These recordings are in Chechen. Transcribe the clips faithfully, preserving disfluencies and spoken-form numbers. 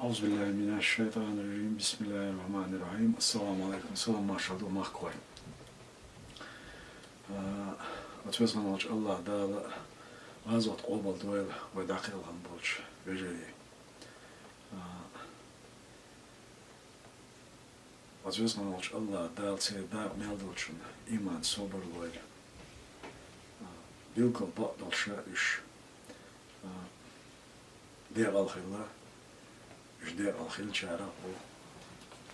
أعوذ بالله من الشيطان الرجيم. بسم الله الرحمن الرحيم. السلام عليكم. Салам-маршалла ду, махкахой. А, оцу везан волчу АллахӀ Дала гӀазот къобал дойла вай дӀакхелхина болчу вежарий. А, оцу везан волчу АллахӀ Дала церан дакъа мел долчунна иман, собар лойла. А, билггал бакъдолуш уьш, а, декъал хилла, уьш декъал хиллачарах а бу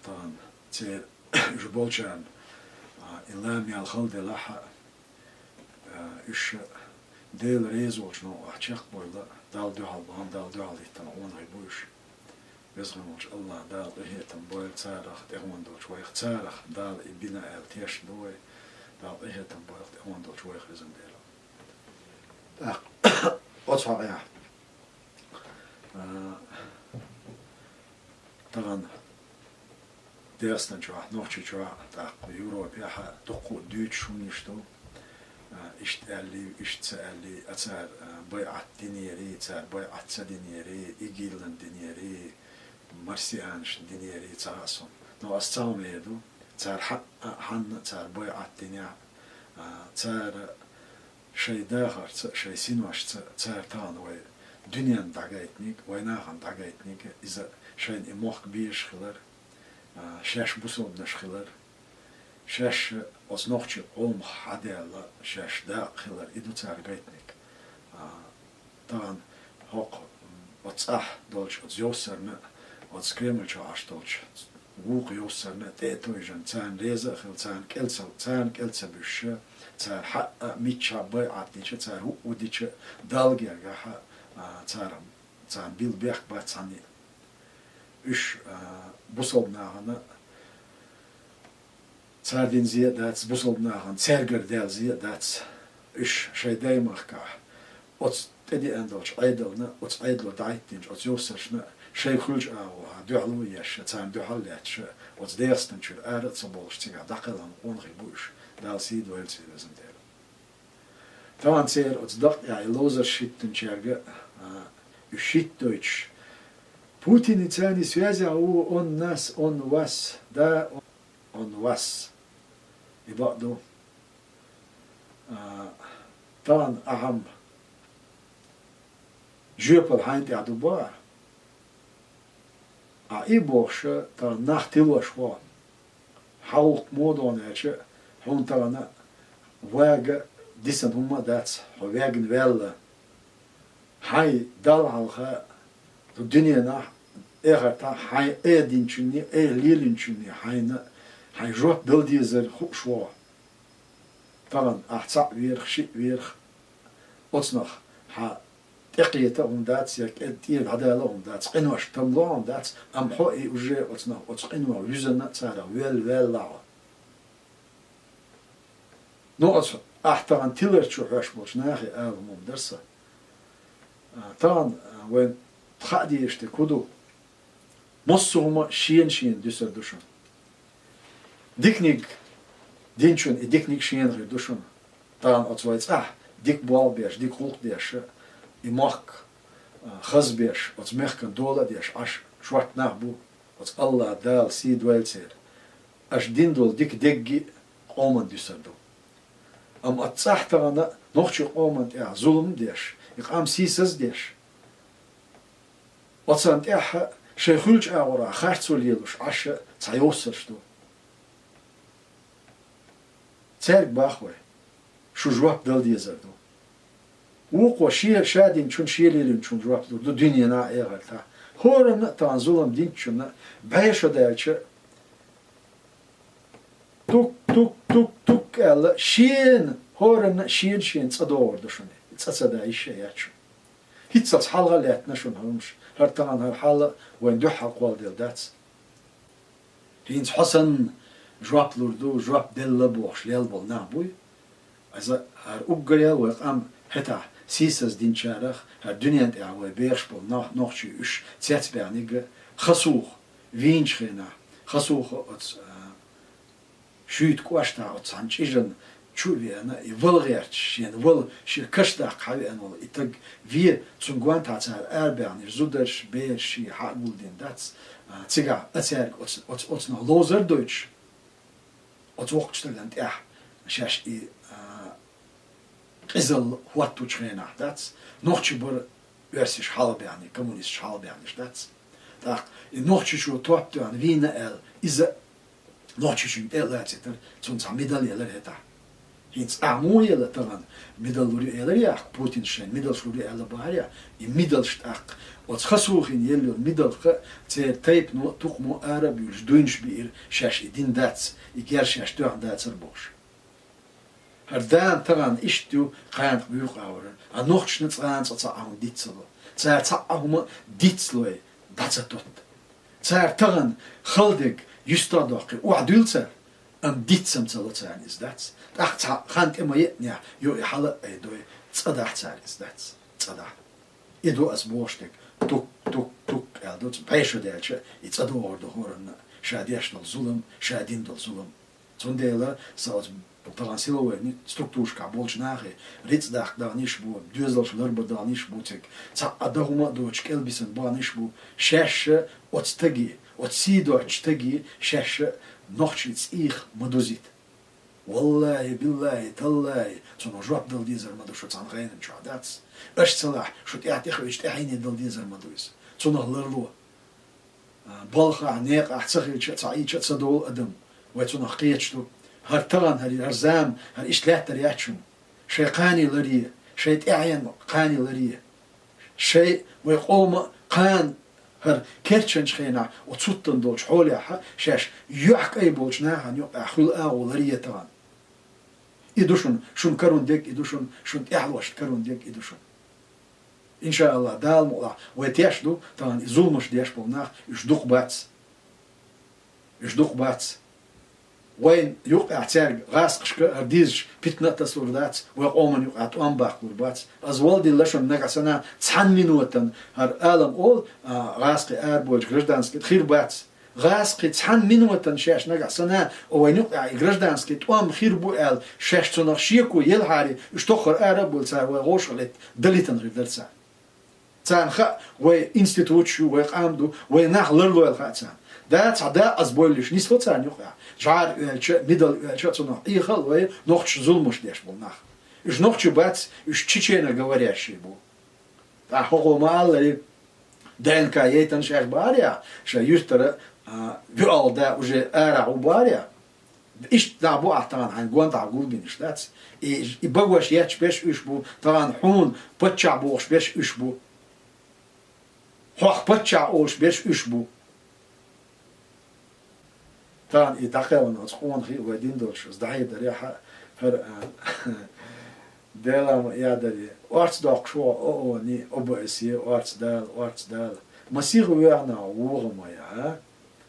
тахана церан, уьш болчарна, а, и ламаел хала делахь а, а, уьш Дела реза волчу новкъахь чекхбойла, Далла дуьхьал бахана, Далла дуьхьал хӀиттина къонахий бу уьш. Везан волчу АллахӀ Дала къинхетам бойла царах, тӀехула долчу вайх, царах Дала и бина аьлла тешна ду вай, Дала къинхетам бойла тӀехула долчу вайх, везан Дела. ТӀаккха оцу хьокъехь, а, тахана ДегӀастан чохь, Нохчийчохь, тӀаккха Европехь а дуккха а дуьйцуш хӀуманаш ду. А, иштта аьллий, иштта ца аьллий, а цара, а, байӀат динерий, цара байӀат ца динерий, ИГИЛ-на динерий, марсианашна динерий, ца хаьа суна. Но ас цхьа хӀума эр ду, цара хьа-, а, хьанна а цара байӀат динехь, а, цара шайн дахарца а, шайн синошца а цара тахана вай дуьненна дӀагайтинарг, вай нахана дӀагайтинарг, иза шайна и мохк безаш хилар, а, шаьш бусалбанаш хилар, шаьш оцу нохчийн къомах хьадаьлла, шаьш дакъа хилар, и ду цара гайтинарг. А, тахана хӀокху, м, оцу цӀахь долчу оцу йовсарна а, оцу Кремль чохь Ӏаш долчу вукху йовсарна а тӀе а тевжина, царна реза а хилла, царна кӀел ца, царна кӀел ца буьсуш, цара хьаъа а, миччахьа а байӀат дича, цара хӀуъа дича, Далла гергахь а, а, цара, царна билла бехк бац цхьанна а. Уьш, а, бусалба нахана а, цара дина зе а дац, бусалба нахана цаьргара даьлла зе а дац. Уьш шайн даймахкахь, оцу тӀедеана долчу Ӏедална, оцу Ӏедало дӀахӀиттинчу оцу йовсаршна шайн хуьлучу агӀор дуьхьало а еш, царна дуьхьал а лаьтташ, оцу ДегӀастан чуьра ара а ца бовлуш, цигахь дӀакхелхина къонахий бу уьш, Дала сий дойла церан, везан Дела. Тахана церан оцу дакъа тӀехь и ловзарш хӀиттинчаьрга, а, уьш хӀиттойтуш: «Путин и царна связях у, он нас, он вас, да, он вас». И бакъ ду. А, тахана ахьа жоьпалла хьайна тӀехь ду боху ахьа. Ахьа и бохуш, тахана нах тилош ву. Хьан гӀуллакх муха ду аьлча, хьуна тахана вага дисина хӀумма а дац, хьо вегна ваьлла. Хьайн Далла хьалха дуьненахь, эхартахь хьайн айдинчунний, айхьа лелинчунний хьайна, хьайн жоп дала дезар хууш ву. Тахана ахь цхьаъ верах, шиъ верах, оцунах хьан тӀекхета а хӀума дац, я кӀед тӀера дӀадала а хӀума дац, къинош там ло а хӀума дац, амма хьо и уже оцунах, оцу къинойх вуьзна а царах вел ваьлла хьо. Ну, оцу ахь тахана тилар чу хьоьжуш болчу нахе ала хӀума дара сан. А, тахана, а, вайн хаа дезаш дерг хӀун ду? Массо а хӀума шена-шена дуьсур ду шуна. Диканиг динчунна и диканиг шена хир ду шуна. Тахана оцу вай цӀахь дика болх беш, дика гӀуллакх деш, и мохк, а, хазбеш, оцу мехкан дола а деш Ӏаш шортта нах бу, оцу АллахӀ Дала сий дойла церан. Аша дина долу дика дегги а къоман дуьсур ду. Амма оцу цӀахь тахана нохчийн къоман тӀехь зулам а деш, и къам сийсаз а деш, оцунна тӀехь шайн хуьлучу агӀора харцо лелош Ӏаш цхьа йовсарш ду. Цаьрга боху вай: шу жоп дала дезар ду. Вукхо шен ша динчун, шен лелинчун жоп лур ду дуьненахь а, эхартахь а. ХӀоранна а тахана зулам динчунна бӀе шо даьлча, тук, тук, тук, тук аьлла, шена, хӀоранна а шена-шена цӀа догӀур ду шуна. ЦӀа ца дан йиш а яц шуна. ХӀинццалц хьалха а лаьттина шуна хӀумаш, хӀара тахана хӀара хьал а вайна дуьхьал кхолладелла дац. ХӀинца хьо санна жоп лур ду, жоп делла бохуш лелла болу нах буй. Иза хӀара уггар ял вай къам хӀетахь сийсаз динчарах, хӀара дуьнен тӀехь вай бехаш болу нах, нохчий уьш цецбаьхниг а, хасуха, вийначу хенахь, хасуха оцу, а, шуьйта кӀоштахь оцу цхьана чӀижан Чу а веана, и вала гӀерташ, шен вала, шен каш даккха хьавеана вола и таг ве, цунна гонахьа цара арабаьхнараш, зудараш, бераш, ший хьа а гулдина дац, а, цигахь а цаьрга оц-, оц-, оцунах ловзар а дойтуш, оцу воккхачу стагана тӀехь шаьш и, а, къизалла хӀоттучу хенахь дац, нохчий бара оьрсаш хьалабаьхна, коммунисташ хьалабаьхнараш дац. ТӀаккха и нохчочо топ тоьхна вийна аьлла, иза нохчочуьнга тӀе а лацийтар, цунна цхьа медаль елар хӀетахь. ХӀинца ахь муха елла тахана, медаль лур ю элар яхь, Путинс шайна медалш лур ю аьлла бахьара яхь, и медалш тӀаккха. Оцу Хасухина елла йолу медаль ха, церан тайпано а, тукхамо а ара а буьйлуш, дуйнаш биира, шаьш и дина дац, и герз шаьш тоьхна дацара бохуш. ХӀара дама тахана иштта ю, кхана буьйху агӀор. А нохчашна цкъа а цкъа цхьа а хӀума диц ца ло. Цара цхьа а хӀума диц лой, дӀа ца тотта. Цара тахана хала дерг юьстах доккхий, охьадуьйлу цара, амма диц-м ца ло царна иза дац. ТӀаккха цхьа хан тӀе ма еънехь, юха и хьала а айдой, цӀа дахь цара иза дац. ЦӀа дахь. И ду ас бохуш дерг, тук, тук, тук аьлла ду, пхьеша даьлча, и цӀа догӀур ду хӀоранна, ша деш долу зулам, ша дина долу зулам. Цундела сан оцу тахана силовойн структурашкахь болчу нахе рицкъ даккха даханиш а бу, доьзалш ларбан даханиш а бу цига, цхьа а дан хӀума а доцуш кӀелбисина баханиш а бу, шаьш а оцу стаге, оцу сий доцучу стаге шаьш а нохчийн цӀийх ма дузийта. Валлахьи, биллахьи, таллахьи, цунах жоп дала дезар ма ду шу цхьана хенан чохь дац. Аша ца лахь, шу тӀаьхьа тӀехуьучу тӀаьхьенна дала дезар ма ду иза. Цунах ларло. А, балхахь, некъахь ца хилча а, ца Ӏийча а ца долу адам, вай цунах кхеташ ду. ХӀара тахана, хӀара, хӀара зама, хӀара иштта лаьттар яц шуна. Шайн кхане ларъе, шайн тӀаьхьенна кхане ларъе. Шайн, вай къоман кхана, хӀара керчанчу хенахь, оцу хӀуттан долчу хьолехь а, шаьш юьхькӀай болчу нахана юкъахь хуьлу агӀо ларъе тахана. И ду шуна, шуна карун дерг и ду шуна, шуна тӀаьхьалошна карун дерг и ду шуна. Иншааллах, Дала мукъалахь, вай теш ду, тахана и зуламаш деш болу нах, уьш дукха бац. Уьш дукха бац. Вайн юкъахь цаьрга гӀазкхашка хӀара дезаш питна а тасалур дац, вай къоман юкъахь тӀом баккхалур бац. Ас валла дилла шуна нагахь санна цхьана минотан хӀара алам олу, а, гӀазкхи арабойтуш гражданский хир бац. ГӀазкхи цхьана минотан шаьш нагахь санна, о, вайн юкъахь и гражданский тӀом хир бу аьлла, шаьш цунах шеко елхьари, уьш тоххара ара а буьллу цара вай гӀошах летта далитан хир дара цара. Царна хаьа, вай институташ ю, вай къам ду, вай нах ларлойла хаьа царна. Да, цхьа да аз бойла уьш нисло царна юкъахь. ЖӀара оьлча, мидал оьлча, цунах Ӏехал вай нохчаша зуламаш деш болу нах. Уьш нохчий бац, уьш чеченоговорящий бу. Ахь хӀокхо ма-аллара, ДНК яйтина шаьш бахьара, ша юьртара, а, вуьалгӀа да уже арахь ву бахьара. Иштта нах бу ахь тахана хьайн гонахь гулбинаш дац. И, и багош етташ берш уьш бу, тахана хьуна паччахь бохуш берш уьш бу. Хьох паччахь олуш берш уьш бу. Тахана и дӀакхелхина оцу къонахий вай дин долуш, аса дӀахьедарехь а, хӀара, а, Дела ма ядаре, орца доккхуш ву ООН-и, ОБСЕ, орца дала, орца дала. Масех вехна вогӀу ма я, а?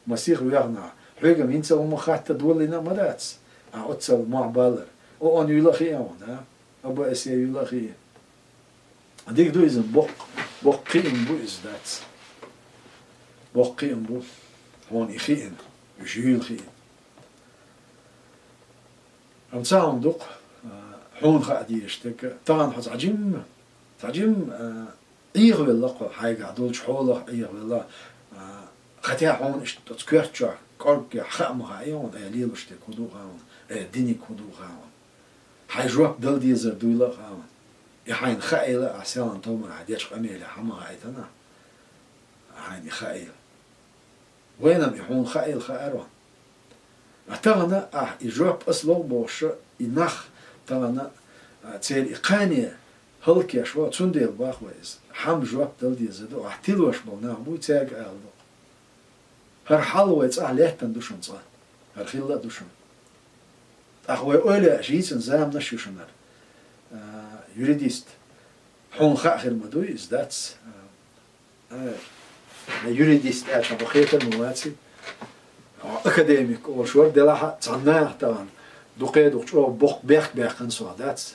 Масех вехна. Хьоьга хӀинца хӀума хатта долийна а ма дац. А оццал мохь баллар. ООН юйла а хиъна, а? ОБСЕ юйла а хиъна. Дика ду иза, боккха, боккха кхиам бу иза дац. Боккха кхиам бу. Хьуна и хиъна, уьш юйла хиъна. Амма ца хьуна дукха, а, хьуна хаа дезаш дерг, тахана хьо цхьа жимма, цхьа жимма, а, Ӏехавелла кхо хьайгахь долчу хьолах Ӏехавелла, а, хатя хьуна иштта оцу коьрта чохь кӀорггехь хаа ма хаьа хьуна, э, лелош дерг хӀун ду хаьа хьуна, э, диниг хӀун ду хаьа хьуна. Хьайн жоп дала дезар дуйла а хаьа хьуна. И хьайна хаийла, ахь селхана товмар хьайн дечу къамеле хьан ма хаийтина, хьайна и хаийла. Вайна-м и хьуна хаийла хаар ван. А тахана ахь и жоп ас ло бохуш, и нах тахана, а, церан и кхане хӀаллакеш ву, цундела боху вай иза. Хьан жоп дала деза ду, ахь тилош болу нах буй, цаьрга ала ду. ХӀара хьал вай цӀахь лаьттана ду шуна цкъа. ХӀара хилла а ду шуна. ТӀаккха вай ойла еш йийцина заманаш ю шуна хӀара. А, юридист. Хьуна хаа хир ма дуй, иза дац. А, Ай, юридист аьлча, хьо кхетар ма ваций. Академик олуш вара, делахь а цхьана наха тахана дукхе а дукха чӀогӀа боккха бехк баьккхина со дац.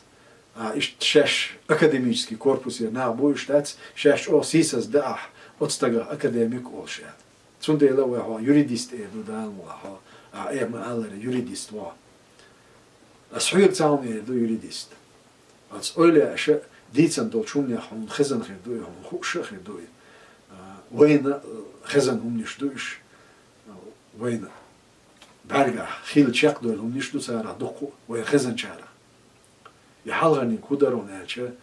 А, иштта шаьш академический корпусера нах бу уьш дац, шаьш чӀогӀа сийсаза даахь, оцу стагах академик олуш аьлла. Цундела вай хьо юридист эр ду Дала мукъалахь, хьо, а, э, ма-аллара, юридист ву хьо. Ас хьоьга цхьа хӀума эр ду, юридист. Ас ойла аша дийцан долчу хӀуманех хьуна хезна хир ду и, хьуна хууш а хир ду и. А, вайна, э, хезна хӀуманаш ду уьш. Вайна бӀаьргахь хилла чекхдойла хӀуманаш ду царах дуккха а, вайна хезначарах. И хьалхарниг хӀун дара аьлча,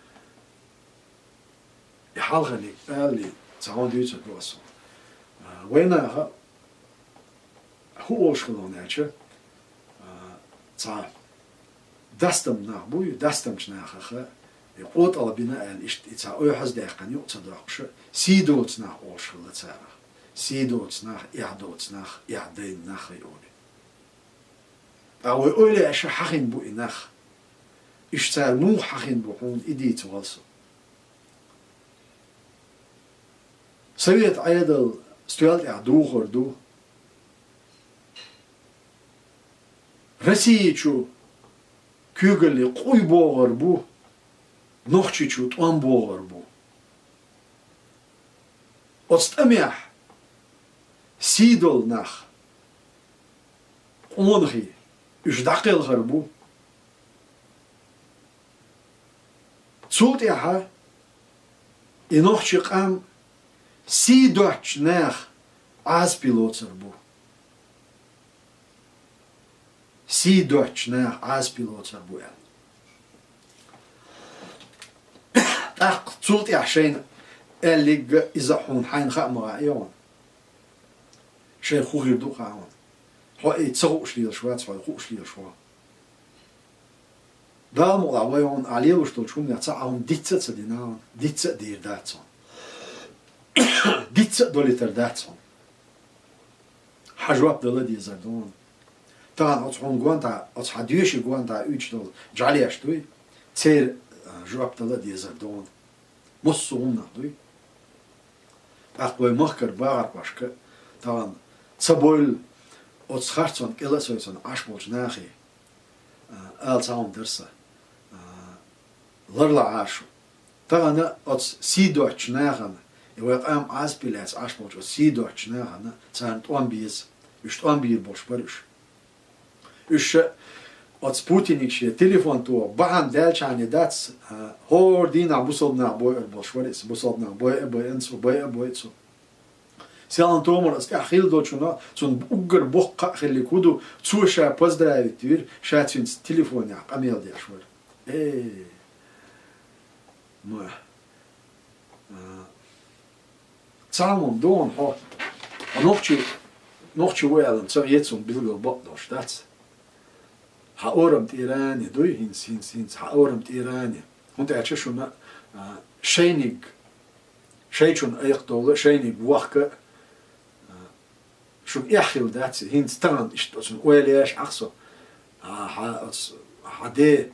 и хьалхарниг алий, цхьа хӀума дуьйцур ду ас хьуна. А, вайнаха хӀун олуш хилла аьлча, а, цхьа дастам нах буй, дастамчу нахаха и къотӀалла бина аьлла, иштта и цхьа оьхьаздаьккхина юкъа ца доккхуш, сий доцу нах олуш хилла царах. Сий доцу нах, эхь доцу нах, эхь дайна нах хай олий. Ткъа вай ойла аша хьахийна бу и нах. Иштта цара муха хьахийна бу хьуна и дийца вала со. Совет Ӏедал стоьл тӀехь духур ду. Россия чу куьйгалли къуй богӀур бу, Нохчийчу тӀом богӀур бу. Оцу тӀамехь сий долу нах, къонахий, уьш дӀакхелхар бу. Цул тӀаьхьа и нохчи къам сий доцчу наха Ӏазапе лоцур бу. Сий доцчу наха Ӏазапе лоцур бу аьлла. ТӀаккха цул тӀаьхьа шайна аьллиг а иза а хьуна хьайна хаа ма хаьа хьуна. Шайн хӀун хир ду хаьа хьуна. Хьо и ца хууш лелаш вац, хьо и хууш лелаш ву. Дала мукъалахь вай хьуна ахь лелош долчу хӀуманех цхьа а хӀума дицца а ца дина хьуна, дицца а дийр дац хьуна. Дицца а долуьйтур дац хьуна. Хьан жоп дала дезар ду хьуна. Тахана оцу хьуна гонтахь, оцу хьан доьший гонтахь уьйцуш долу жӀаьлеш дуй, церан, а, жоп дала дезар ду хьуна. Массо а хӀуманах дуй. ТӀаккха вай махкара бахархошка тахана ца бовлу оцу харцонна кӀел а сойцунна Ӏаш болчу нахе, а, ала цхьа хӀума дара сан, а, ларлахь Ӏаш шу. Тахана оцу сий доцчу нахана, и вай къам Ӏазапе лаьцна Ӏаш болчу оцу сий доцчу нахана царна тӀом беза. Уьш тӀом бийр болуш бара уьш. Уьш ша оцу Путиниг шен телефон тоха бахьана даьллачхьана дац, а, хӀора дийнахь бусалба нах бойур болуш вара иза, бусалба нах бойа а бойина цо, бойа а бойу цо. Селхана томара аса тӀехь хилла долчунна, цунна уггар боккха а хиллиг хӀун ду, цо ша поздравить вира, ша цуьнца телефонехь къамел деш вара. Э, ма, а, Цхьа хӀума ду хьуна хьо. Хьо нохчи, нохчи ву аьлла, ца эца хӀума билггал бакъ долуш дац. Хьан орам тӀера а дуй, хӀинца, хӀинца, хӀинца, хьан орам тӀера а. ХӀунда аьлча шуна, а, шайниг, шайчунна айкхадовла, шайниг вохка, а, шуна эхь хилла дац, хӀинца тахана иштта оцунна ойла еш Ӏа со. А, хьан оцу, хьан де,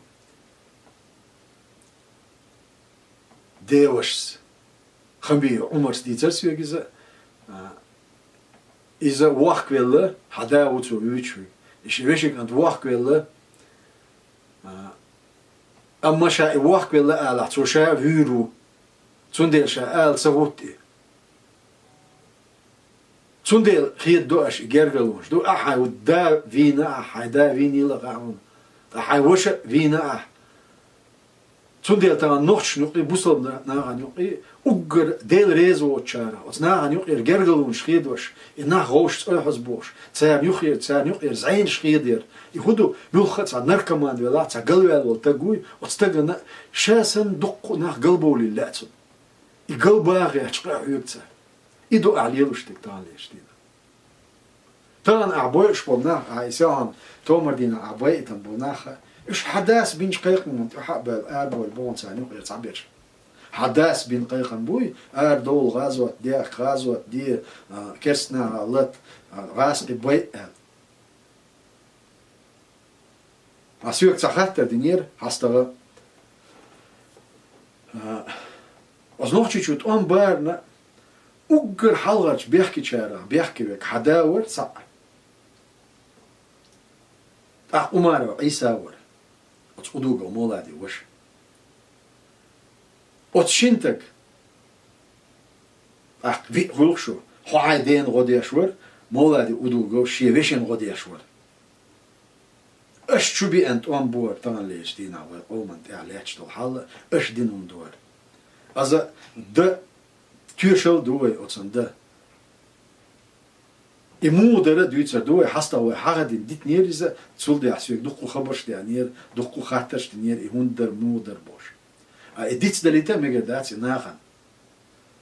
девашас, Хамбиев Ӏумарс дийцар соьга иза, а, иза вохкавелла, хьан да ву цо вуьйцуш ву. И шен вешин кӀант вохкавелла, а, амма ша и вохкавелла алахь, цо ша вуьйр ву. Цундела ша ала ца гӀутта и. Цундела хедадо аша и гергарлонаш. Ду ахь хьайн да вийна ахь, хьайн да вийнийла а хаьа хьуна. Ткъа хьайн ваша а вийна ахь. Цундела тахана нохчашна юкъе, бусалба на-, нахана юкъе, уггар Дела реза воцучарах, оцу нахана юкъера гергарлонаш хедош, и нах гӀовшашца оьхьазбохуш, царна юххера, царна юкъера зӀенаш хедаяр. И хӀун ду, муьлхха а цхьа наркоман велахь, цхьа галваьлла волу стаг вуй, оцу стагана ша санна дуккха а нах галбовлийла лаьа цунна. И галбаха гӀерташ къа а хьоьгу цара. И ду ахь лелош дерг таханлерчу дийнахь. Тахана ахь бойуш болу нах, ахь и селхана томар дийнахь ахь байийтина болу нах, уьш хьан дас бинчу кхайкхаман тӀехьа а баьлла, арабовла боху царна юкъера цхьаберш. Хьан дас бина кхайкхам буй, арадовла гӀазот, дехка гӀазот де, а, керста наха лата, а, гӀазкхи бай аьлла. Ткъа соьга цхьа хаттар динера хьан стагӀа. А, оцу Нохчийчу тӀом барна уггар хьалхарчу бехкечарах бехке верг хьан да вара цхьаъ. ТӀаккха Умаров Ӏийса вара, оцу Удугов Молади ваша. Оцу шина стага, тӀаккха виъ гӀуллакх шу, хьо хьайн дена гӀо деш вара, Молади Удугов шен вешина гӀо деш вара. Аша чу биъна тӀом бора таханлерча дийнахьа вай къоман тӀехь лаьтташ долу хьал, аша дина хӀума дора. Аза дан тоьшалла ду вай оцунна дан. И муха дара дуьйцур ду вай, хьастагӀа вай хьагӀ дина дитинера иза, цул тӀаьхьа соьга дуккха хабарш деанера, дуккха хаттарш динера, и хӀунда дара, муха дара бохуш. А и дицдалийта а мегар дац и нахана.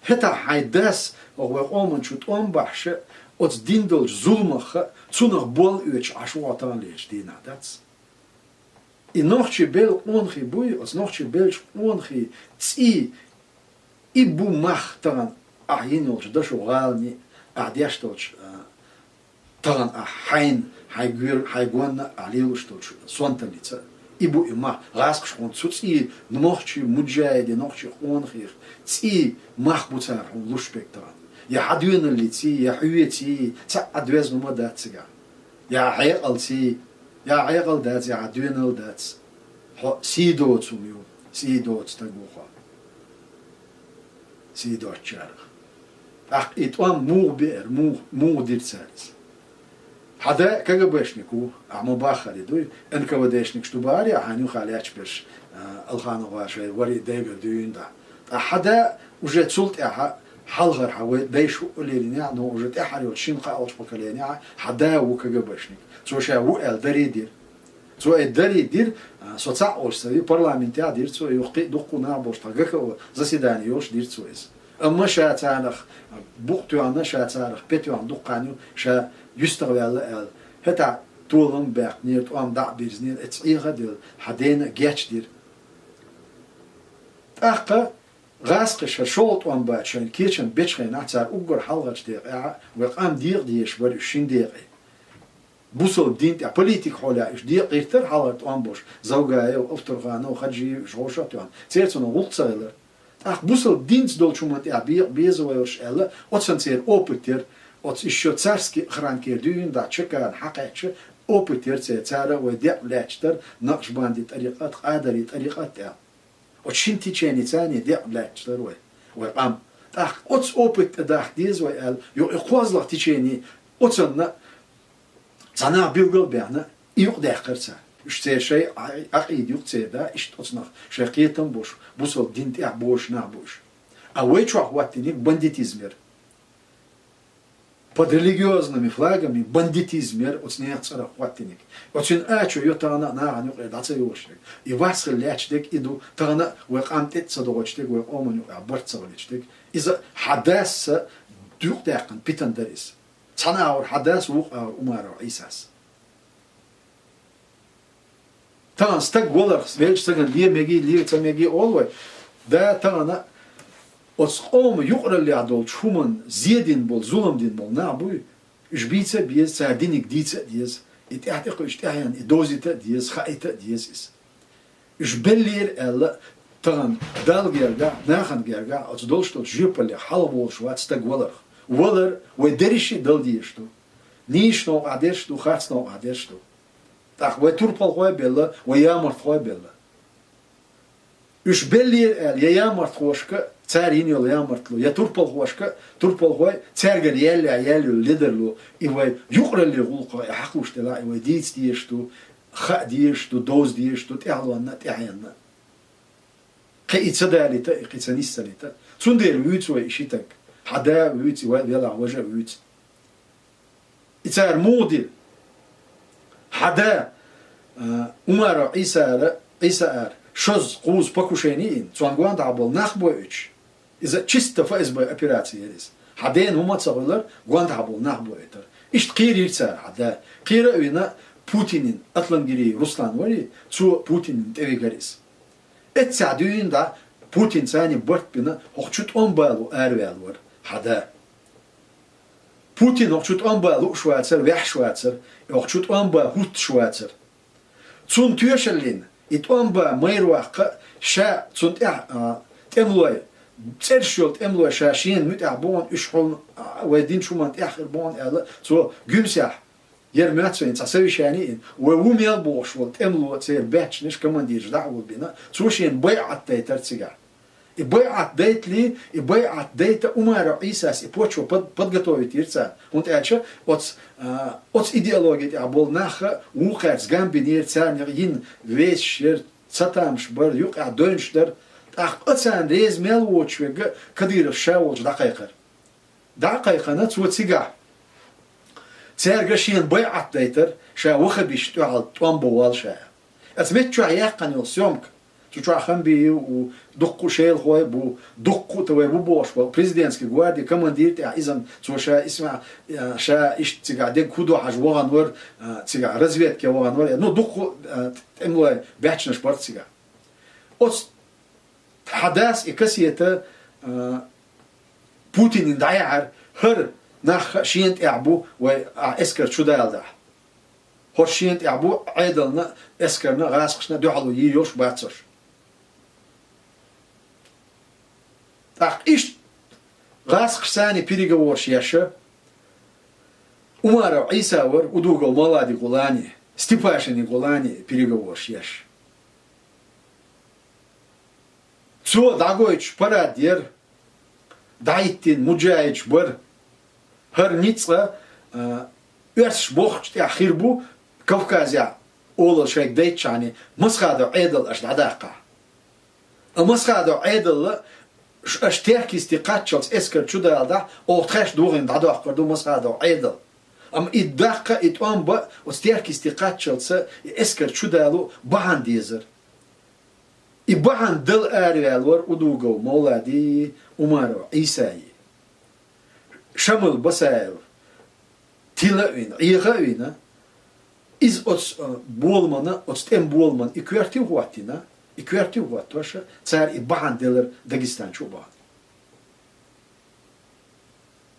ХӀетахь хьайн дас, оха вай къоман чу тӀом бахьаш а, оцу дина долчу зуламах а, цунах болла оьцуш Ӏаш ву хьо таханлерча дийнахь дац. И нохчий белла къонахий буй, оцу нохчий беллачу къонахий цӀий, и бу мах тахана ахь йина йолчу дашо гӀалани, ахь деш долчу, а, тахана ахь хьайна, хьайн гоьр-, хьайн гонна ахь лелош долчу сонталлица. И бу и мах, гӀазкхашхонан цу цӀий, нохчий муджахӀидийн, нохчий къонахех цӀий, мах бу цара хьуна луш берг тахана. Я хьан доьналлиций, я хьоьций, цхьа а доьзна ма дац цигахь. Я хьекъалций, я хьекъал дац, я хьан доьналла дац. Хьо сий доцу хӀума ю, сий доцу стаг ву хьо. Сий доцучарах. ТӀаккха и тӀом муха беара, муха, муха дира цара иза? Хьан да КГБшник ву, ахьа ма баххара дуй, НКВДшникаш ду бахара, я хьан юха лаьтташ берш, а, Алханов вара шайн вари дайгара дуьйна дӀа. Ткъа хьан да уже цул тӀаьхьа хьалхара хьан вай дайша хӀуъа лелийнехь, но уже тӀаьххьара йолчу шина кхоалгӀачу поколенехь хьан да ву КГБшник. Цо ша ву аьлла дарий дира. Цо и дарий дира, а, со цхьаъ волуш ца вий, парламентехь дира цо, юха кхин а дуккха нах болуш тхан ГКО заседани йолуш дира цо иза. Амма ша царах букъ тоьхна, ша царах пе тоьхна дуккха хан ю, ша юьстах ваьлла аьлла. ХӀетахь толам а баьккхинера, тӀом дӀа а бирзинера, эцу Ӏеха а делла, хьан дена а гечдира. ТӀаккха гӀазкхаша шолгӀа тӀом бац шайна кечам бечу хенахь, цара уггар хьалхарчу декъехь вай къам декъа дезаш бара уьш шина декъе. Бусалба дин тӀехь политика хьолехь уьш декъа гӀиртара хьалхара тӀом болуш, Завгаев, Автурханов, Хаджиев, уьш хьошалгӀа тоьхна, церан цунах гӀуллакх ца хилар. ТӀаккха бусалба динца долчу хӀуманна тӀехь бекъа беза вай уьш аьлла, оццан церан опыт яра, оцу ишшо царский охранкера дуьйна дӀа чекарна хьакхаьчча, опыт яра церан, цара а вай декъа лаьтташ дара, накъшбанди тӀарикъат, къадари тӀарикъат тӀехь. Оцу шина теченица а декъа лаьтташ дара вай, вай къам. ТӀаккха оцу опыт тӀе дахка деза вай аьлла, юха и кхозлагӀа течени оцунна цхьа нах билгал а баьхна, и юкъадаьккхира цара. Уьш церан шайн Ӏа-, Ӏакъида юкъа церан да, иштта оцунах шайн кхетам а болуш, бусалба дин тӀехь бозуш нах бу уьш. А вай чохь хӀоттийнарг бандитизм яра. Под религиозными флагами бандитизм яра оцу нехан цӀарах хӀоттийнарг. Оцуьнан ачо ю тахана а нахана юкъара дӀа ца йолуш дерг. И вас хила лаьтташ дерг и ду, тахана а вай къам тӀе а ца догӀуш дерг, вай къоман юкъахь барт ца хилийташ дерг. Иза хьан дас а юкъадаьккхина питана дара иза. Цхьана агӀор хьан дас, вукху агӀор Умаров Ӏийсас. Тахана стаг валарх, велча стагана ле мегий, ле ца мегий олу вай. Да, тахана оцу къоман юкъараллехь долчу хӀуманна зе дина болу, зулам дина болу нах буй, уьш бийца а беза, цара диниг дийца а деза, и тӀаьхьа тӀекхуьучу тӀаьхьенна и довзийта а деза, хаийта а деза иза. Уьш беллера аьлла, тахана Далла гергахь, нахана гергахь, оцу долуш долчу жоьпаллех хьалха волуш вац стаг валарх. Валар вай дерриш а дала дезаш ду. Нийса новкъахь дерш ду, харц новкъахь дерш ду. ТӀаккха вай турпалхой а белла, вай ямартхой а белла. Уьш беллера аьлла, я ямартхошка цара йина йолу ямартло, я турпалхошка турпалхой цаьргара яьллехь яьлла йолу ледарло, и вай юкъараллин гӀуллакхах и хьакхуьуш делахь, и вай дийца дезаш ду, хаа дезаш ду, довза дезаш ду, тӀаьхьалонна а, тӀаьхьенна а. Кхин и ца далийта, и кхин ца нисдалийта. Цундела вуьйцу вай и ши таг. Хьан да а вуьйцу, и вай велахь важа а вуьйцу. И цара муха дира? Хьан да, а, Умаров Ӏийсара, Ӏийсаара шозза, кхузза покушение йина, цунна гондахьа болу нах бойуьйтуш. Иза чисто ФСБ операци яра иза. Хьан дена хӀума а ца хуьлура, гондахьа болу нах бойуьйтура. Иштта кхийрира цара хьан да. Кхийра а вина, Путинан, Атлангирий Руслан варий, цо Путинан тӀевигара иза. Эццехь дуьйна дӀа Путинца а барт бина, хӀокху чу тӀом бан лууш араваьлла вара хьан да. Путин хӀокху чу тӀом бан лууш вацара, ваьхьаш вацара, хӀокху чу тӀом бан хӀуттуш вацара. Цунна тоьшаллина, и тӀом бан майра ваккха а, ша цунна тӀехь, а, тӀемалой, цӀераш йолу тӀемалой ша шена муьтӀахь бохуна, уьш хьуна, а, вай динчу хӀуманна тӀехь хир бохуна аьлла, цо Гуьмсехь яра моьтту вайна цхьа совещание йина, вай ву мел бохуш волу тӀемало церан баьччанаш, командираш дӀахьулбина, цо шена байӀат дайтара цигахь. И байӀат дайтале, и байӀат дайта Умаров Ӏийсас и почва под-, подготовить йира царна. ХӀунда аьлча оцу, а, оцу идеологи тӀехь болу нах вукхаьрца гам бинера, царна йина весаш яра, цатамаш бара, юкъахь девнаш дара. ТӀаккха а царна реза мел воцуш верг Кадыров ша волчу дӀакхайкхара. ДӀа а кхайкхина, цо цигахь цаьрга шена байӀат дайтара, ша ваххабисташна тӀехь тӀом бан воллу ша. Оцу метта чохь яьккхина йолу съёмка. Цу чохь Хамбиев ву, дуккха а шелахой а бу, дуккха а тӀе вай бу бохуш болу президентский гвардии командир тӀехь иза-м, цо ша исма-, ша иштта цигахь дерг хӀун ду хьажа вахана вара, а, цигахь разведке вахана вара. Ну, дуккха а, а, тӀемалой баьччанаш бара цигахь. Оцу хьан дас и кассета, а, Путине дӀаяьхьира, хӀара нах шена тӀехь бу, вай, а, эскар чу даладахь. ХӀорш шена тӀехь бу, Ӏедална, эскарна, гӀазкхашна дуьхьало йийр йолуш бац хӀорш. ТӀаккха иштта гӀазкхашца переговораш еш, Умаров Ӏийса вара, Удугов Мовлади гӀулани, Степашини гӀулани переговораш еш. Цо дӀагойтуш парад яра, дӀахӀиттина муджахӀидаш бара. ХӀара ницкъ, а, оьрсаша бохучу тӀехь хир бу, Кавказехь олалла шайга дайтчахьана, Масхадов Ӏедал аша дӀадаккхахь. А Масхадов Ӏедалла ш-, аша Теркйисте кхаччалц эскар чу даладахь, оха тхаьш дохийна дӀадоккхур ду Масхадов Ӏедал. Амма и даккха, и тӀом бан оцу Теркйисте кхаччалца и эскар чу дало бахьана дезара. И бахьана дала араваьлла вара Удугов Мовлади, Умаров Ӏийсаи. Шамил Басаев тила а вина, Ӏеха а вина, иза оцу, а, боламана, оцу тӀеман боламана и коьртий а хӀоттийна, и коьртий а хӀоттош, цара и бахьана делара Дагестан чу а бахана.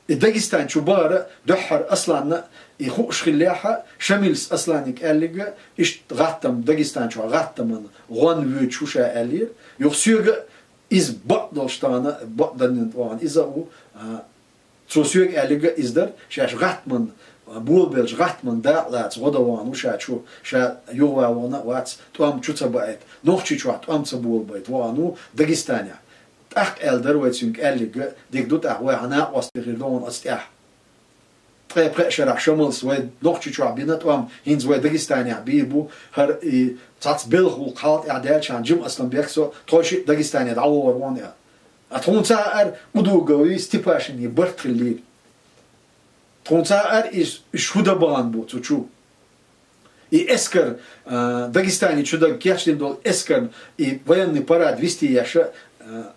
И Дагестан чу бахара дуьххьара Асланна и хууш хиллехь, Шамилс Асланига аьлларг, иштта гӀаттам, Дагестан чохь гӀаттаман гӀон воьдуш ву ша аьллера. Юха соьга иза бакъдолуш тахана, бакъданнан тӀе вахана иза а ву, а, цо соьга аьлларг иза дара, шаьш гӀаттаман, болабелча гӀаттаман дакъа лаца гӀо дан вахана ву ша чу, ша юхаван вахана а вац, тӀом чу ца баийта, Нохчийчохь тӀом ца болабайта вахана ву Дагестанехь. ТӀаккха аьлла дара вай цуьнга аьлларг, дика ду тӀаккха, вай хьан накъостий хир ду хьуна оцу тӀехь. Ткъе пхеа шарахь Шамилс вай Нохчийчохь бина тӀом, хӀинца вай Дагестанехь бийр бу, хӀара и цхьацца белхан гӀуллакх хьалха тӀехь даьлча хьан Джим Асланбек со тхойшиъ Дагестане дӀавогӀур ву хьуна аьлла. А тхуна ца хаьара, Удугови Степашини барт хиллийра. Тхуна ца хаьара, иш, иш хӀун дан бахана бу цу чу. И эскар, а, Дагестане чу дан кечдина долу эскарна и военный парад вести еш, а,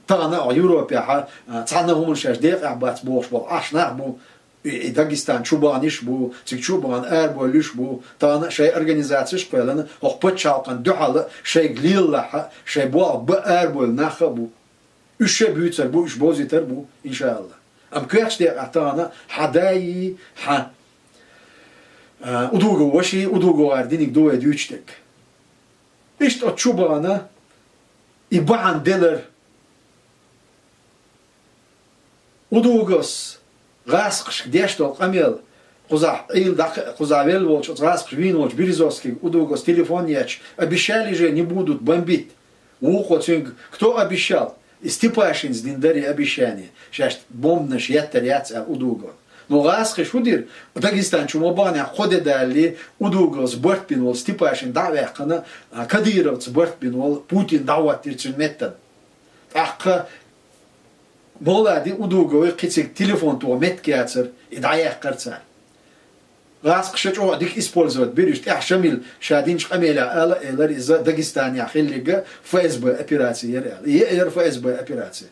тахана а Европехь, а, цхьана а хӀуманна шаьш декъехь бац бохуш болу Ӏаш нах бу, и, и Дагестан чу баханиш а бу, цига чу а бахана арабевллиш а бу, тахана а шайн организацеш а кхоьллина, хӀокху пачхьалкхана дуьхьал шайга лелалахь, шайн болх бан арабевлла нах а бу. Уьш ша буьйцур бу, уьш бовзуьйтур бу, иншаалла. Амма коьртачу декъехь тахана хьан даи, хьан, а, Удугов ваши, Удугов гӀара диниг ду вай дуьйцуш дерг. Иштта оцу чу бахана и бахьана делара. Удуговс гӀазкхашка деш долу къамел, кхузахь Ӏийла дӀакха-, кхузахь велла волчу оцу гӀазкхаша вийна волчу Березовскийга Удуговс телефон ечча, обещали же, не будут бомбить. Вукхо цуьнга: «Кто обещал?» И Степашинца дина дара и обещание, шаьш бомбанаш еттар яц аьлла Удуговна. Но гӀазкхаша хӀун дира? Дагестан чу ма баханехь кхо де далале, Удуговс барт бина волу Степашин дӀа а ваьккхина, а, Кадыровца барт бина волу Путин дӀахӀоттийра цуьнан меттана. ТӀаккха Мовлади, Удугови кхин цига телефон тоха меттиг яцара, и дӀаяьккхира цара. ГӀазкхаша чӀогӀа дика использовать бира уьш, тӀаьхьа Шамил ша динчу къамелехь ала а элира, иза Дагестанехь хилларг ФСБ операци яра аьлла. И яра ФСБ операци.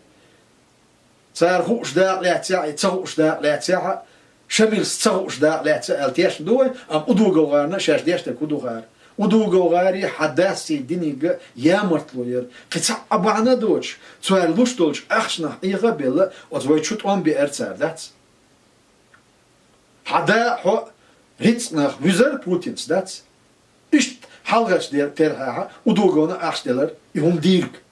Цара хууш дакъа лаьцнехь а, и ца хууш дакъа лаьцнехь а, Шамилс ца хууш дакъа лаьцна аьлла тешна ду вай, амма Удугов гӀарна шаьш деш дерг хӀун ду хӀара? Удугов гӀари хьан дасси диниг ямартло яра. Кхин цхьа а бахьана а доцуш, цара луш долчу ахчанах Ӏеха а белла, оцу вай чу тӀом беара цара, дац? Хьан да а, хьо а рицкъанах вуьзар Путинца, дац? Иштта хьалхарчу де-, терхьехь Удуговна ахча делара и хӀума дийриг.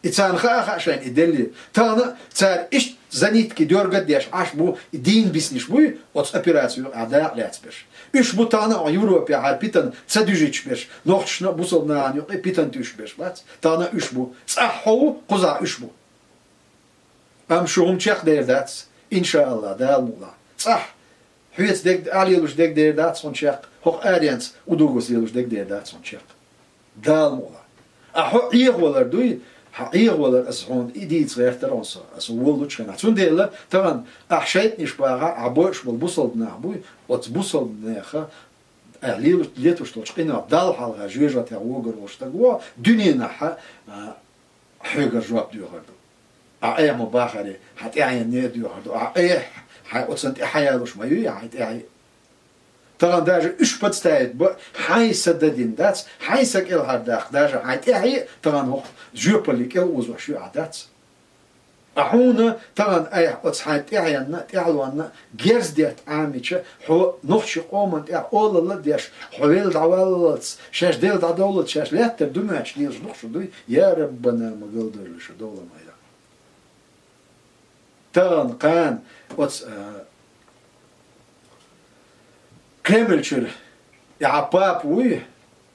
И царна хаа а хаьа шайна и деллера. Тахана а цара иштта Зенитки дерг а деш Ӏаш бу, и дийна бисниш буй, оцу операци юкъахь дакъа лаьцна берш. Уьш бу тахана а Европехь хьара питана ца дуьжуьйтуш берш, нохчашна а, бусалба нахана юкъе питана туьйсуш берш бац. Тахана а уьш бу. ЦӀахь хьо ву, кхузахь уьш бу. Амма шу хӀума чекхдер дац, иншааллахӀ, Дала мукъ лахь. ЦӀахь хьоьца дерг, ахь лелош дерг дер дац хьуна чекх, хӀокху аренца удугус лелош дерг дер дац хьуна чекх. Дала мукъ лахь. Ахь хьо Ӏехавалар дуй, хьан Ӏехавалар аса хьуна и дийца гӀертара хьуна со, аса воллучу хенахь. Цундела тахана ахь шайтӀанаш бахахь, ахь бойуш болу бусалба нах буй, оцу бусалба неха ахь лелуш, летуш долчу къинойх Далла хьалха жоьжахатех вогар волу стаг ву, дуьненахь а, хьоьгара жоп доьхур ду. Ахь айхьа ма бахаре, хьан тӀаьхьенна а доьхур ду. Ахь айхьа, хьайн оцунна тӀе хьаялуш ма юй, хьайн тӀаьхье. Тахана даже уьш подставить бан хьайн са дадина дац, хьайн са кӀелхьардаккха даже хьайн тӀаьхье а тахана хӀокху жоьпалле кӀел озош ю ахь дац. Ткъа хьуна тахана айхьа оцу хьайн тӀаьхьенна, тӀаьхьалонна герз детта Ӏамийча, хьо нохчийн къоман тӀехь олалла а деш, хьо велла дӀаваллалц, шаьш делла дӀадовллалц, шаьш лаьттара ду моьттуш лелаш ду-кх шу дуй, я Раббана, ма галдойла шу, довла ма яхь. Тахана, кхана, оцу, а, Кремль чуьра и хьан папа вуй,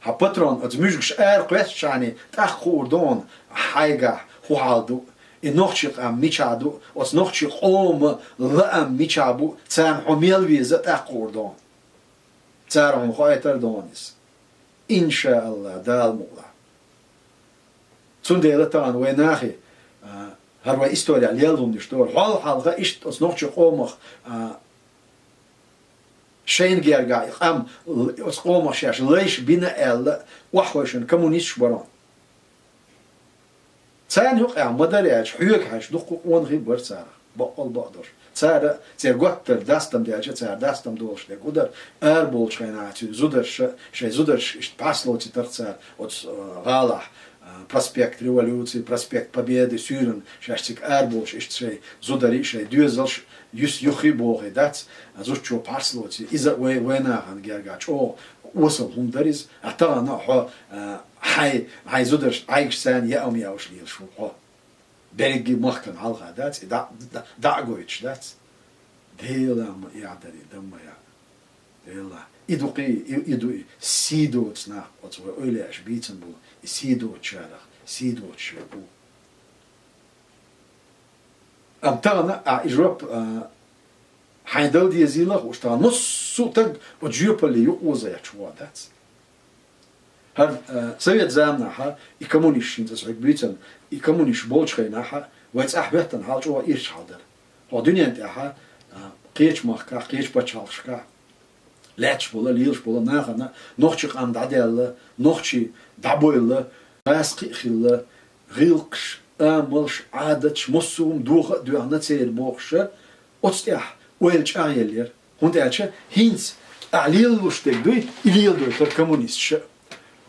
хьан патрон, оцу муьжгаш ара кхоьссичхьана, тӀаккха хуур ду хьуна хьайгахь хӀун хьал ду, и нохчийн къам мичахь ду, оцу нохчийн къоман лаам мичахь бу, царна хьо мел веза, тӀаккха хуур ду хьуна. Цара хьуна хоуьйтур ду хьуна иза. ИншааллахӀ, Дала мукъ лахь. Цундела тахана вай нахе, а, хӀара вай история лелла хӀуманаш дара. Хьол хьалха иштта оцу нохчийн къомах, а, шайна гергахь и къам, л-, оцу къомах шаьш лайш бина аьлла, охьахевшина коммунисташ бара хьуна. Царна юкъахь ма дара аьлча, хьоьга хьаьжча, дуккха къонахий бара царах, баккъал бакъдолуш. Цара, церан готтара дастам даьлча, цара дастам долуш дерг хӀун дара, араболчу хенахь цуьнан зударша, шайн зударша иштта пхьарс лоцуьйтура цара оцу, а, гӀалахь, а, проспект Революции, проспект Победы, суьйранна шаьш цига араболуш иштта шайн зударий, шайн доьзалш юьс-юххий бохий дац, а, зудчо пхьарс лоций. Иза вай, вай нахана гергахь чӀогӀа осал хӀума дара иза. А тахана хьо, а, хьайн, хьайн зударшна Ӏайгаш царна яа ма яуш лелаш ву хьо. Берриге махкана хьалха дац, и дӀа, дӀа, дӀа а гойтуш дац. Дела ма эхь дарий, дан ма яа. Дела. И ду кхий, и, и ду и сий доцу нах, оцу вай ойла еш бийцина болу, и сий доцучарах, сий доцуш вай бу. Амма тахана а и жоп, а, хьайн дала дезийла а хууш, тахана массо а таг оцу жоьпалле юкъаоза еш вогӀу дац. ХӀара, а, совет заманахьа и коммунисташ, хӀинца аса хьоьга буьйцина, и коммунисташ болчу хенахьа вай цӀахь хӀоьттина хьал чӀогӀа ирча хьал дара. Хьо дуьнен тӀехьа, а, кхечу махкахь, кхечу пачхьалкхашкахь лаьтташ болу, лелаш болу нахана нохчийн къам дӀадаьлла, нохчий дӀабойла, гӀазкхи а хилла, гӀиллакхаш, амалш, Ӏадаташ, массо а хӀума доха а доьхна церан бохуша, оцу тӀехь ойла чӀагӀъеллера. ХӀунда аьлча хӀинца ахь лелалуш дерг дуй, и леладойтура коммунисташа.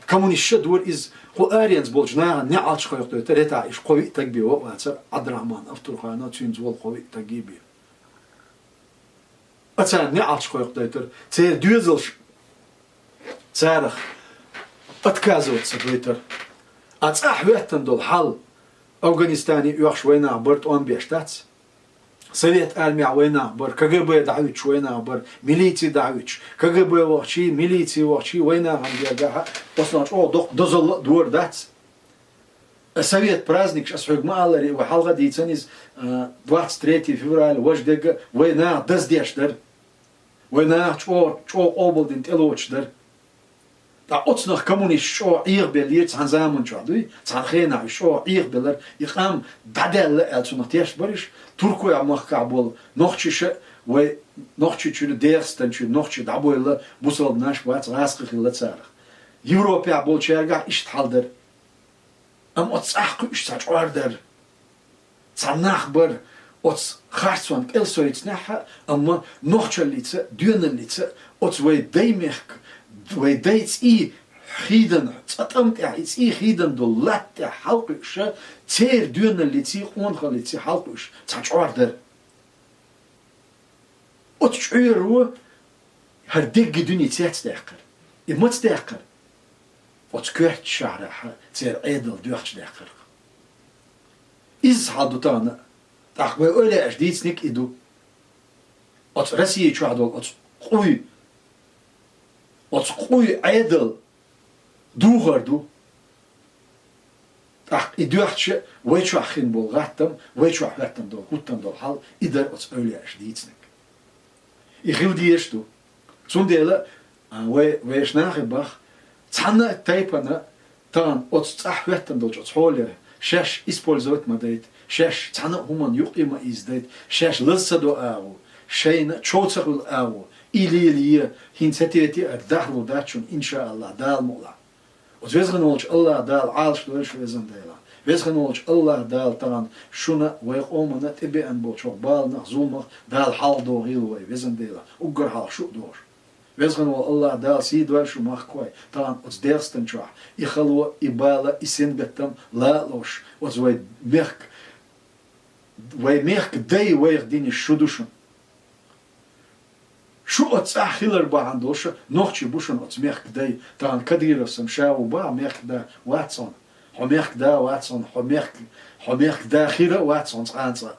Коммунисташа дора иза, кху аренца болчу нахана неӀалт кхойкху дойтура, ретахь иштта кхо-виъ таг бен ваъ вацара, Ӏабдурахьман Автурханов, цуьнца волу кхо-виъ таг бен. А царна неӀалт кхойкху дойтура, церан доьзалш царах отказываться дойтура. А цӀахь хӀоьттина долу хьал, Афганистане оьхуш вай нах бара, тӀом беш дац. Совет армехь вай нах бара, КГБ дӀахӀуьттуш вай нах бара, милици дӀахӀуьттуш, КГБ вахчий, милици вахчий, вай нахана гергахьа, оцунах чӀогӀа доккха дозалла а дора дац. Совет праздникаш аса хьоьга ма аллара, вай хьалха дийцина иза, а, двадцать третье февраля, важа дерг а вай наха даздеш дара. Вай наха чӀогӀа, чӀогӀа къобалдина тӀелоцуш дара. Ткъа оцунах коммунисташ чӀогӀа Ӏехабеллера цхьана заман чохь дуй, цхьана хенахь уьш чӀогӀа Ӏехабеллера, и къам дӀадаьлла аьлла цунах тешна бара уьш, Туркойн махкахь болу нохчаша а, вай Нохчийчуьра, Дехастан чуьра нохчий дӀабойла, бусалбанаш бац, гӀазкхий хилла царах. Европехь болчаьргахь иштта хьал дара. Амма оцу цӀахь кхуьуш цхьа чкъор дара. Цхьа нах бара, оцу харцонна кӀел сойцинехь а, амма нохчаллица а, доьналлица а, оцу вай даймехка, вай дай цӀий хӀийдан, цкъа тӀам тӀехь и цӀий хӀийдан долу латта тӀехь хьалакхуьуш а, церан доьналлиций, къонахаллиций хьалакхуьуш цхьа чкъор дара. Оцу чкъоро хӀара дегги дуьне цецдаьккхира. И маца даьккхира? Оцу коьртачу шахьарахь церан Ӏедал доьхча даьккхира. Изза хьал ду тахана а. ТӀаккха вай ойла еш дийцаниг и ду. Оцу Россия чохь долу оцу къуй, оцу къуй Ӏедал духар ду. ТӀаккха и доьхча вай чохь хин болу гӀаттам, вай чохь хӀоьттина долу, хӀуттина долу хьал, и дара оцу ойла еш дийцаниг. И хила дезаш ду. Цундела, а, вай, вешан нахе бах, цхьана а тайпана тахана оцу цӀахь хӀоьттина долчу оцу хьоле шаьш использовать ма дайта, шаьш цхьана а хӀуманна юкъе ма ийзадайта, шаьш лаза ца до агӀо, шайна чов ца хуьлу агӀо, и лелае, хӀинца тетий а дахло дац шуна, иншааллахь, Дала мукъалахь. Оцу везхина волчу АллахӀ Дала Ӏалаш дойла шу, везан Дела. Везхина волчу АллахӀ Дала тахана шуна, вай къомана тӀебеана болчу хӀокху баланах, зуламах Дала хьалха дохийла вай, везан Дела. Уггар хьалха шу а дохуш. Везхина волу АллахӀ Дала сий дойла шу, махкахой, тахана оцу ДегӀастан чохь и хало, и бала, и сингаттам ла а лош, оцу вай мехк-, вай мехкан дай вайх динарш шу ду шуна. Шу оцу цӀахь хилар бахьана долуш нохчий бу шуна оцу мехкан дай. Тахана Кадыровс-м ша ву боху, мехкан да вац хьуна. Хьо мехкан да вац хьуна, хьо мехк-, хьо мехкан да хир а вац хьуна цкъа а цкъа.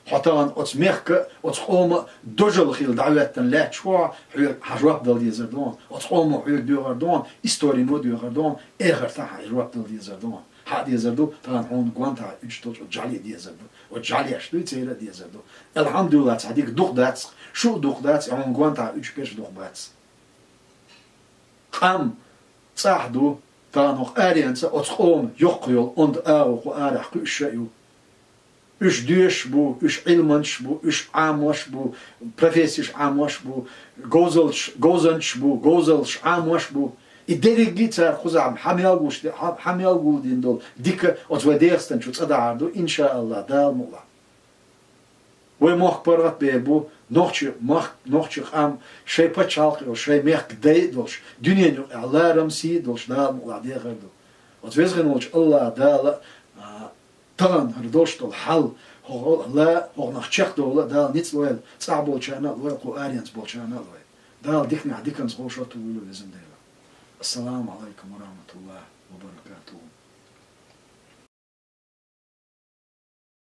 Хьо тахана оцу мехкан а, оцу къоман а дожалла хилла дӀахӀоьттина лаьтташ хьо, хьоьга хьан жоп дала дезар ду хьуна. Оцу къомо хьоьга доьхур ду хьуна, историно доьхур ду хьуна, эхартахь хьан жоп дала дезар ду хьуна. Хьан а дезар ду, тахана хьуна гонахь уьдуш долчу оцу жӀаьле дезар ду. Оцу жӀаьлеш дуй, церан а дезар ду. Алхьамдулиллах, цхьа дика дукха дац, шу а дукха дац, хьуна гонахь уьдуш берш дукха бац. Къам цӀахь ду, тахана хӀокху аренца оцу къоман йоккха йолу онда агӀо кху арахь кхуьуш а ю. Уьш доьшуш бу, уьш Ӏилманчаш бу, уьш Ӏамош бу, профессеш Ӏамош бу, говзаллаш, говзанчаш бу, говзаллаш Ӏамош бу. И дерриге а цара кхузахь хьан мел гуш де-, хьан, хьан мел гулдина долу дика оцу вай ДегӀастан чу цӀа дахьар ду, иншааллахь, Дала мукъалахь. Вай мохк паргӀат бер бу, нохчи махк-, нохчи къам, шайн пачхьалкх а йолуш, шайн мехкан дай а долуш, дуьненан юкъахь ларам, сий а долуш, Дала мукъалахь, дехар ду. Оцу везхина волчу АллахӀ Дала, а, тахана хӀара долуш долу хьал, хӀокху ла, хӀокхунах чекхдовла а Дала ницкъ лойла, цӀахь болчарна а лойла, кху аренца болчарна а лойла. Дала диканехь диканца вовшах а тухийла, везан Дела. Ассаламу Ӏалайкум ва рахматуллахӀи ва баракатухӀу.